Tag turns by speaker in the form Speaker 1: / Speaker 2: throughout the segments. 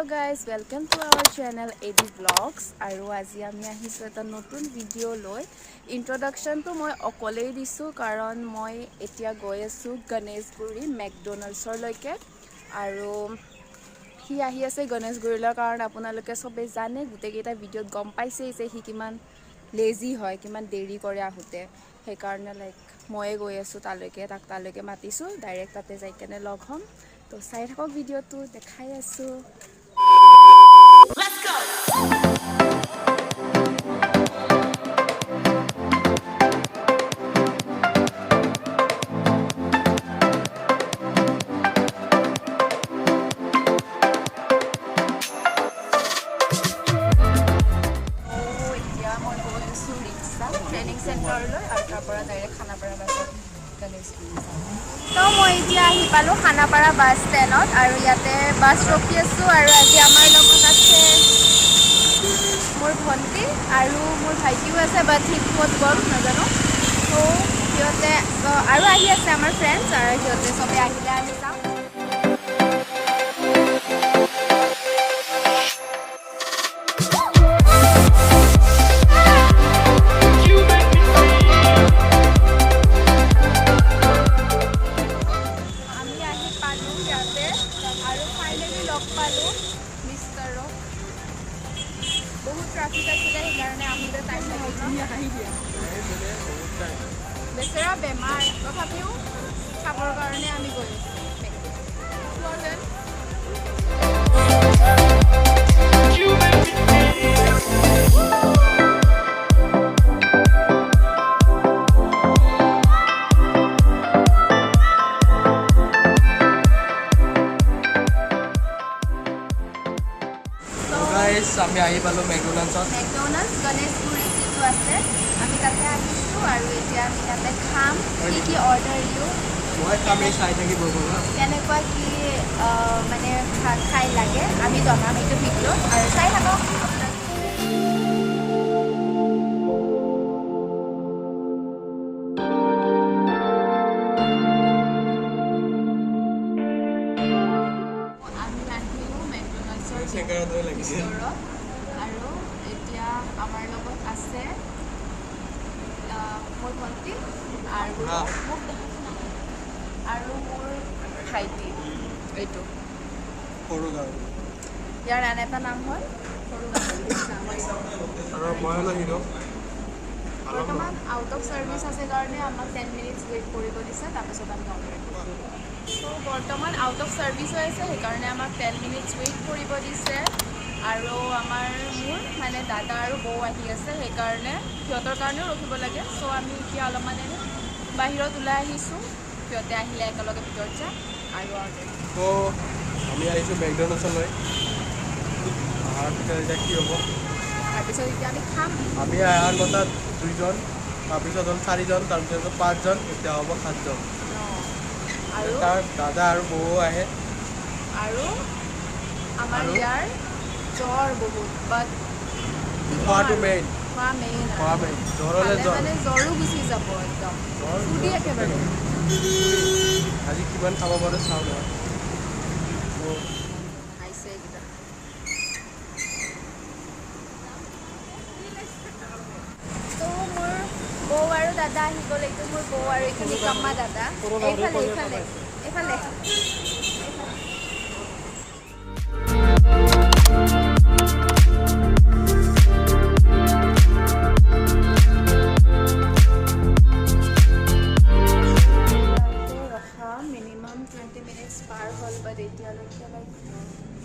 Speaker 1: Guys, welcome to our channel AD vlogs. আৰু আজি আমি আহিছোঁ এটা নতুন ভিডিঅ' লৈ। ইণ্ট্ৰডাকশ্যনটো মই অকলেই দিছোঁ, কাৰণ মই এতিয়া গৈ আছোঁ গণেশগুৰি মেকডনাল্ডছৰলৈকে আৰু সি আহি আছে গণেশগুৰিলৈ, কাৰণ আপোনালোকে চবেই জানে, গোটেইকেইটা ভিডিঅ'ত গম পাইছেই যে সি কিমান লেজি হয়, কিমান দেৰি কৰে আহোঁতে। সেইকাৰণে লাইক ময়ে গৈ আছোঁ তালৈকে, তাক তালৈকে মাতিছোঁ। ডাইৰেক্ট তাতে যাই কেনে লগ হ'ম। তো চাই থাকক ভিডিঅ'টো, দেখাই আছোঁ।
Speaker 2: Let's go!
Speaker 1: এতিয়া মই গৈ আছোঁ ৰিক্সা ট্ৰেইনিং চেণ্টাৰলৈ আৰু তাৰ পৰা ডাইৰেক্ট খানাপাৰা বাছত গণেশগুৰি যাম। তো মই এতিয়া আহি পালোঁ খানাপাৰা বাছ ষ্টেণ্ডত আৰু ইয়াতে বাছ ৰখি আছোঁ। আৰু আজি আমাৰ লগত আছে মোৰ ভণ্টি আৰু মোৰ ভাইটিও আছে, বাট সি ক'ত গ'ল নাজানো। ত' সিহঁতে আৰু আহি আছে, আমাৰ ফ্ৰেণ্ডছ, আৰু সিহঁতে চবে আহিলে আমি যাম। আমি আহি পালোঁ ইয়াতে আৰু ফাইনেলি লগ পালোঁ মিষ্টাৰক। বহুত ট্ৰাফিক আছিলে, সেইকাৰণে আহোঁতে টাইম লাগিল ন। বেচেৰা বেমাৰ, তথাপিও খাবৰ কাৰণে আমি গৈ আছোঁ। চোৱাচোন।
Speaker 2: You make me feel.
Speaker 3: Guys, আমি আহি পালোঁ মেকডনাল্ডছত।
Speaker 1: মেকডনাল্ডছ গণেশগুৰি যিটো আছে, আমি তাতে আহিছোঁ আৰু এতিয়া আমি তাতে খাম। কি কি অৰ্ডাৰ দিওঁ,
Speaker 3: মই খাম, এই চাই থাকিব ব'লা।
Speaker 1: কেনেকুৱা কি মানে খাই লাগে, আমি জনাম এইটো ভিডিঅ'ত আৰু চাই থাকক আপোনালোকে। আমি আহিলোঁ মেকডনাল্ডছৰ
Speaker 3: চেংগাৰৰ দৰে লাগিছে।
Speaker 1: ভিতৰত আৰু এতিয়া আমাৰ লগত আছে মোৰ ভণ্টি আৰু
Speaker 3: খুৰা।
Speaker 1: মোক আৰু মোৰ ভাইটি এইটো।
Speaker 3: সৰু গাঁও।
Speaker 1: ইয়াৰ আন এটা নাম হ'ল সৰু গাহৰি।
Speaker 3: আৰু মই হ'লো হিৰ'।
Speaker 1: বৰ্তমান আউট অফ ছাৰ্ভিচ আছে কাৰণে আমাক 10 মিনিটছ ৱেইট কৰিব দিছে, তাৰপিছত আমি অৰ্ডাৰ দিম। ত' বৰ্তমান আউট অফ ছাৰ্ভিচ হৈ আছে, সেইকাৰণে আমাক 10 মিনিটছ ৱেইট কৰিব দিছে। আৰু আমাৰ মোৰ মানে দাদা আৰু বৌ আহি আছে, সেইকাৰণে সিহঁতৰ কাৰণেও ৰখিব লাগে। চ' আমি এতিয়া অলপমান এনে বাহিৰত ওলাই আহিছোঁ। সিহঁতে আহিলে একেলগে ভিতৰত যাম আৰু অৰ্ডাৰ দিম।
Speaker 3: তো আমি আহিছোঁ মেকডনাল্ডছলৈ। অহাৰ পিছত এতিয়া কি হ'ব?
Speaker 1: তাৰপিছত এতিয়া আমি খাম।
Speaker 3: আমি অহাৰ কথা দুইজন, তাৰপিছত হ'ল চাৰিজন, তাৰপিছত হ'ল পাঁচজন, এতিয়া হ'ব সাতজন।
Speaker 1: আৰু
Speaker 3: তাৰ দাদা আৰু বৌ আহে।
Speaker 1: আৰু আমাৰ
Speaker 3: আৰু?
Speaker 1: ইয়াৰ জ্বৰ বহুত, বাট
Speaker 3: খোৱাটো মেইন।
Speaker 1: খোৱা মেইন।
Speaker 3: খোৱা মেইন। জ্বৰ হ'লে
Speaker 1: খালে
Speaker 3: জ্বৰ
Speaker 1: মানে জ্বৰো গুচি যাব একদম।
Speaker 3: জ্বৰ
Speaker 1: ফুৰ্তি একেবাৰে।
Speaker 3: আজি কিমান খাব পাৰোঁ চাওঁ নহয়। তো
Speaker 1: আহিছে এইকেইটা। তো মোৰ বৌ আৰু দাদা আহি গ'ল। এইটো মোৰ বৌ আৰু এইটো নিকাম্মা দাদা। এইফালে, এইফালে, এইফালে। ৰখা মিনিমাম 20 মিনিটছ পাৰ হ'ল, বাট এতিয়ালৈকে লাইক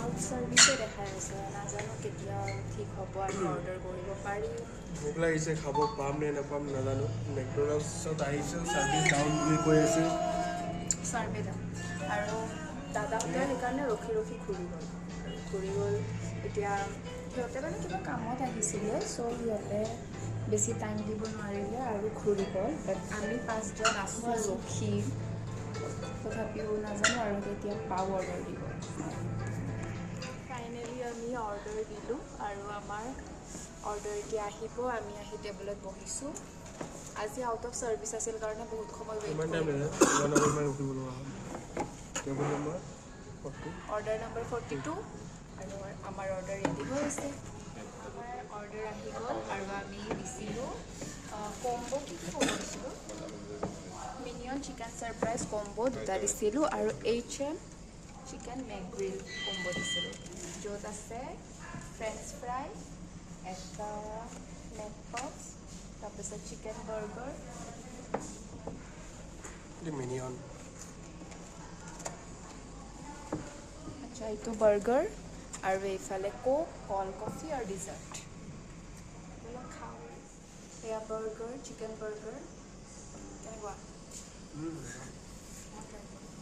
Speaker 1: আউট ছাৰ্ভিচে দেখাই আছে। নাজানো কেতিয়া ঠিক হ'ব আৰু অৰ্ডাৰ কৰিব পাৰিম।
Speaker 3: ভোক লাগিছে, খাব পাম নে নাপাম নাজানো। মেকডনাল্ডছত আহিছোঁ, ছাৰ্ভিচ ডাউন বুলি কৈ আছে।
Speaker 1: চাৰ্ভে ডাউন আৰু দাদাহঁতে সেইকাৰণে ৰখি ৰখি ঘূৰি গ'ল আৰু ঘূৰি গ'ল। এতিয়া সিহঁতে মানে কিবা কামত আহিছিলে, চ' সিহঁতে বেছি টাইম দিব নোৱাৰিলে আৰু ঘূৰি গ'ল। বাট আমি পাঁচজন আছোঁ ৰখি, তথাপিও নাজানো আৰু কেতিয়া পাওঁ অৰ্ডাৰ দিব। ফাইনেলি আমি অৰ্ডাৰ দিলোঁ আৰু আমাৰ অৰ্ডাৰ এতিয়া আহিব। আমি আহি টেবুলত বহিছোঁ। আজি আউট অফ ছাৰ্ভিচ আছিল কাৰণে বহুত সময় ৱেইট
Speaker 3: কিমান টাইম
Speaker 1: কৰিলোঁ।
Speaker 3: লাগে? কিমান ইমান ৰখিব লগা হ'ল? Table number 40.
Speaker 1: Order number 42। আৰু আমাৰ অৰ্ডাৰ ৰেডি হৈ আছে। আমাৰ অৰ্ডাৰ আহি গ'ল আৰু আমি দিছিলোঁ কম্ব'। কি কি কম্ব' দিছিলোঁ? মিনিয়ন চিকেন ছাৰপ্ৰাইজ কম্ব' দুটা দিছিলোঁ আৰু HM chicken মেকগ্ৰিল কম্ব' দিছিলোঁ, য'ত আছে ফ্ৰেঞ্চ ফ্ৰাই, এটা মেকপফ, তাৰপিছত চিকেন বাৰ্গাৰ।
Speaker 3: মিনিয়ন।
Speaker 1: আচ্ছা, এইটো বাৰ্গাৰ আৰু এইফালে কোক, কল কফি আৰু ডিজাৰ্ট। খাওঁ। এয়া বাৰ্গাৰ, চিকেন বাৰ্গাৰ। কেনেকুৱা? মই try কৰিম।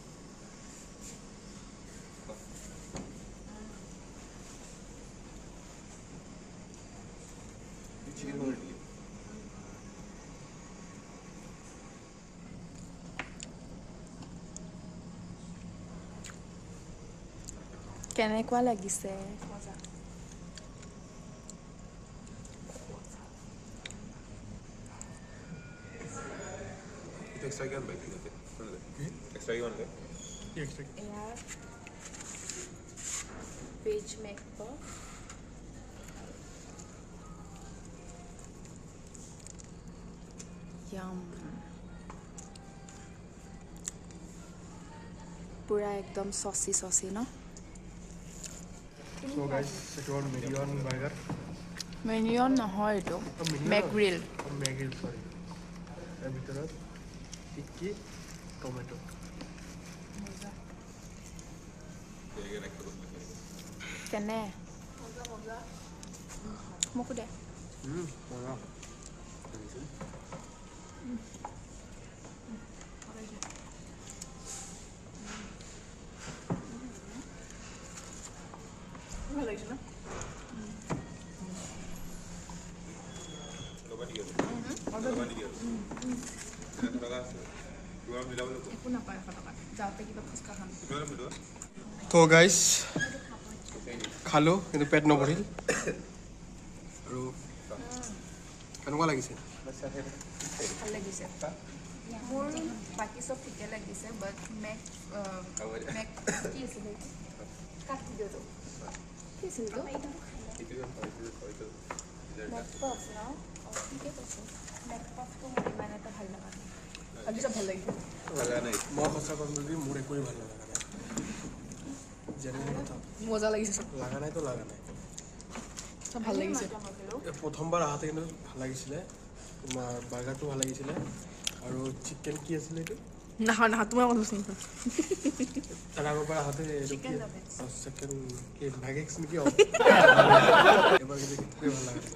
Speaker 4: চিকেন বাৰ্গাৰ নেকি?
Speaker 1: কেনেকুৱা লাগিছে? মজা।
Speaker 4: এইটো এক্সট্ৰা কিমান পাই তাতে? এক্সট্ৰা কিমান লয়?
Speaker 1: এয়া ভেজ মেকপফ। য়াম, পুৰা একদম চচি চচি ন?
Speaker 3: চ' গাইজ, এইটো হ'ল মিনিয়ন বাৰ্গাৰ।
Speaker 1: মিনিয়ন নহয়, এইটো মেকগ্ৰিল।
Speaker 3: মেগিল, চৰি। ইয়াৰ ভিতৰত টিক্কি, টমেটো।
Speaker 1: কেনে? মোকো দে।
Speaker 3: মজা।
Speaker 2: ভাল লাগিছে ন?
Speaker 4: ল'বা নেকি আৰু? ল'বা নেকি আৰু? 100 টকা আছে, কিবা মিলাব লাগিব।
Speaker 2: একো নাপায় 100 টকাত। যাওঁতে কিবা ফুচকা খাম।
Speaker 4: কিমান মিলোৱা?
Speaker 3: তো গাইজ, খালোঁ কিন্তু পেট নভৰিল। আৰু কেনেকুৱা লাগিছে?
Speaker 1: ভাল লাগিছে মোৰ। বাকী চব ঠিকে লাগিছে, বাট মেক মেক কি আছিলে এইটো? কাট ভিডিঅ'টো কি আছিল এইটো? মেক পফ ন? অঁ, ঠিকে কৈছে। মেক পফটো মোৰ ইমান এটা ভাল লগা নাই।
Speaker 2: বাকী চব ভাল লাগিছে।
Speaker 3: মই সঁচা ক'ম যদি, মোৰ একোৱেই ভাল লগা নাই। জেনেৰেল কথা।
Speaker 2: মজা লাগিছে চব।
Speaker 3: লগা নাইতো লগা নাই।
Speaker 2: চব ভাল লাগিছে।
Speaker 3: এই প্ৰথমবাৰ আহাতে কিন্তু ভাল লাগিছিলে। তোমাৰ বাৰ্গাৰটো ভাল লাগিছিলে আৰু চিকেন কি আছিলে এইটো?
Speaker 2: নাখাওঁ নাখাওঁ, তোমাৰ কথা কৈছো।
Speaker 3: তাৰ আগৰবাৰ আহাতে এইটো কি?
Speaker 1: Chicken nuggets.
Speaker 3: Chicken কি নাগেটছ নেকি? অ, এবাৰ কিন্তু একোৱেই ভাল লগা নাই।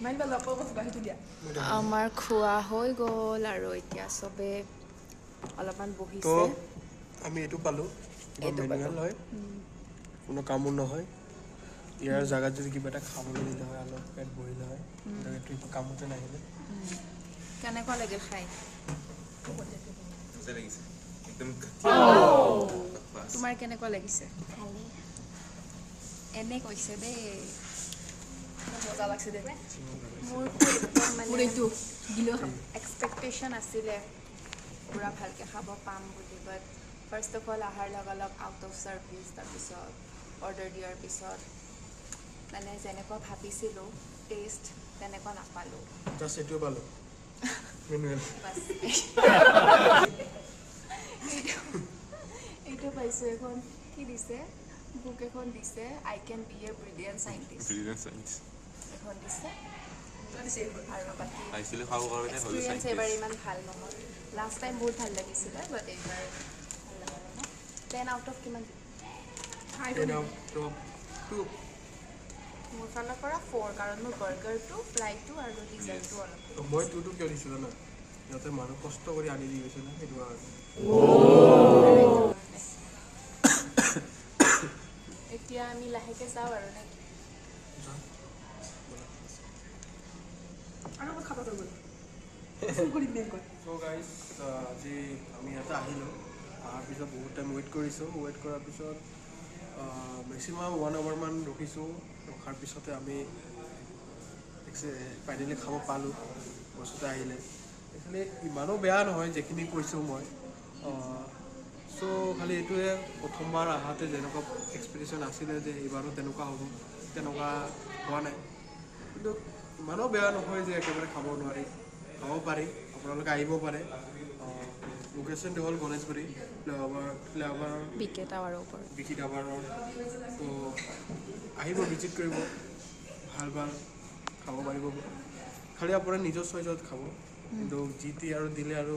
Speaker 2: মাইন ভাল আকৌ সেইটো দিয়া।
Speaker 1: আমাৰ খোৱা হৈ গ'ল আৰু এতিয়া চবে অলপমান
Speaker 3: তো
Speaker 1: বহিছে।
Speaker 3: আমি এইটো পালোঁ কিবা
Speaker 1: এইটো পালোঁ।
Speaker 3: মেনুৱেল হয়, কোনো কামো নহয়। ইয়াৰ জেগাত যদি কিবা এটা খাবলৈ দিলে হয়, অলপ পেট ভৰিলে হয়। কিন্তু এইটো একো কামতে নাহিলে।
Speaker 1: কেনেকুৱা লাগিল খাই?
Speaker 4: মজা লাগিছে একদম।
Speaker 1: তোমাৰ কেনেকুৱা লাগিছে? এনে কৈছে দেই।
Speaker 2: মজা লাগছে দে।
Speaker 1: মোৰ একদম
Speaker 2: মোৰ
Speaker 1: মানে
Speaker 2: এইটো দিলেও খাম।
Speaker 1: এক্সপেক্টেশ্যন আছিলে পূৰা ভালকৈ খাব পাম বুলি, বাট ফাৰ্ষ্ট অফ অল অহাৰ লগালগ আউট অফ ছাৰ্ভিচ। তাৰপিছত অৰ্ডাৰ দিয়াৰ পিছত মানে যেনেকুৱা ভাবিছিলোঁ টেষ্ট, তেনেকুৱা নাপালোঁ।
Speaker 3: জাষ্ট এইটোৱে পালোঁ, মেনুৱেল।
Speaker 1: বাছ, এইটো পাইছোঁ। এখন কি দিছে? বুক এখন দিছে, "I can be a brilliant scientist"। এখন দিছে আৰু বাকী
Speaker 4: আহিছিলোঁ খাব কাৰণে হ'লো।
Speaker 1: এক্সপিৰিয়েঞ্চ এইবাৰ ইমান ভাল নহ'ল। লাষ্ট টাইম বহুত ভাল লাগিছিলে, বাট এইবাৰ ভাল লগা নাই ন? 10 আউট অফ কিমান দিম?
Speaker 3: 10 আউট অফ 2।
Speaker 1: মোৰ ফালৰ পৰা 4, কাৰণ মোৰ বাৰ্গাৰটো, ফ্ৰাইটো আৰু ডিজাৰ্টটো অলপ।
Speaker 3: মই টুটো কিয় দিছোঁ জানা? সিহঁতে মানুহ কষ্ট কৰি আনি দি গৈছে না, সেইটো কাৰণে।
Speaker 1: এতিয়া আমি লাহেকৈ যাওঁ আৰু, নেকি?
Speaker 2: আৰু ক'ত খাব হৈ গ'ল, ফোন কৰিম বেংকত।
Speaker 3: চ' গাইজ, আজি আমি ইয়াতে আহিলোঁ। অহাৰ পিছত বহুত টাইম ৱেইট কৰিছোঁ। ৱেইট কৰাৰ পিছত মেক্সিমাম ওৱান আৱাৰমান ৰখিছোঁ। ৰখাৰ পিছতে আমি ফাইনেলি খাব পালোঁ। বস্তুটো আহিলে। একচুৱেলি ইমানো বেয়া নহয় যিখিনি কৈছোঁ মই। চ' চ' খালি এইটোৱে, প্ৰথমবাৰ আহাতে যেনেকুৱা এক্সপেক্টেশ্যন আছিলে যে এইবাৰো তেনেকুৱা হ'ব, তেনেকুৱা হোৱা নাই। কিন্তু ইমানো বেয়া নহয় যে একেবাৰে খাব নোৱাৰি, খাব পাৰি। আপোনালোকে আহিব পাৰে। লোকেশ্যনটো হ'ল গণেশগুৰি ফ্লাইঅভাৰৰ
Speaker 1: বিকে টাৱাৰৰ ওপৰত।
Speaker 3: বিকি টাৱাৰৰ। ত' আহিব, ভিজিট কৰিব, ভাল ভাল খাব পাৰিব। খালি আপোনাৰ নিজৰ চইচত খাব, কিন্তু যি টি আৰু দিলে আৰু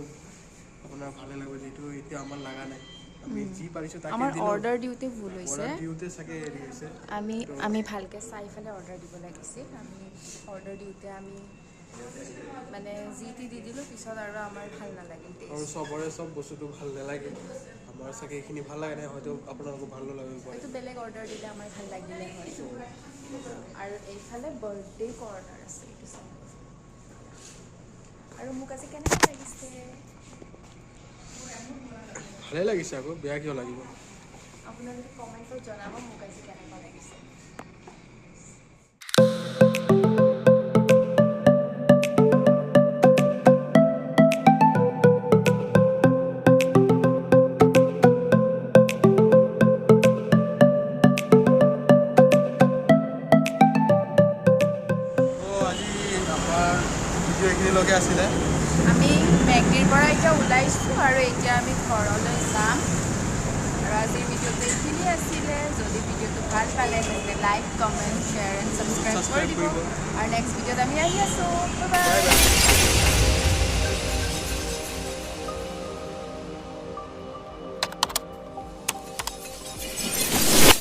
Speaker 3: আপোনাৰ ভালে লাগিব, যিটো এতিয়া আমাৰ লগা নাই। আমি যি পাৰিছোঁ তাকে
Speaker 1: আমাৰ
Speaker 3: দিলোঁ।
Speaker 1: অৰ্ডাৰ দিওঁতে ভুল হৈছে।
Speaker 3: অৰ্ডাৰ দিওঁতে চাগে হেৰি হৈছে।
Speaker 1: আমি ভালকৈ চাই পেলাই অৰ্ডাৰ দিব লাগিছিল। আমি অৰ্ডাৰ দিওঁতে আমি মানে যি টি দি দিলোঁ, পিছত আৰু আমাৰ ভাল নালাগিল
Speaker 3: আৰু
Speaker 1: টেষ্ট।
Speaker 3: চবৰে চব বস্তুটো ভাল নালাগে। আমাৰ চাগে এইখিনি ভাল লাগে নাই, হয়তো আপোনালোকক ভাল নালাগিব পাৰে।
Speaker 1: হয়তো বেলেগ অৰ্ডাৰ দিলে আমাৰ ভাল লাগিলে হয়। আৰু এইফালে বাৰ্থডে কৰ্ণাৰ আছে, এইটো চাব। আৰু মোক আজি কেনেকুৱা লাগিছে?
Speaker 3: ভালে লাগিছে আকৌ, বেয়া কিয় লাগিব?
Speaker 1: আপোনালোকে কমেণ্টত জনাব মোক আজি কেনেকুৱা লাগিছে।
Speaker 3: ত' আজি আমাৰ ভিডিঅ' এইখিনিলৈকে আছিলে।
Speaker 1: আমি মেগডিৰ পৰা এতিয়া ওলাইছোঁ আৰু এতিয়া আমি ঘৰলৈ যাম। আৰু আজিৰ ভিডিঅ'টো এইখিনিয়ে আছিলে। যদি ভিডিঅ'টো ভাল পালে, তেন্তে like, comment, share and subscribe কৰি
Speaker 3: ছাবস্ক্ৰাইব
Speaker 1: দিব।
Speaker 3: কৰিব।
Speaker 1: আৰু নেক্সট ভিডিঅ'ত আমি আহি আছোঁ। Bye
Speaker 3: bye
Speaker 1: bye.
Speaker 3: বাই।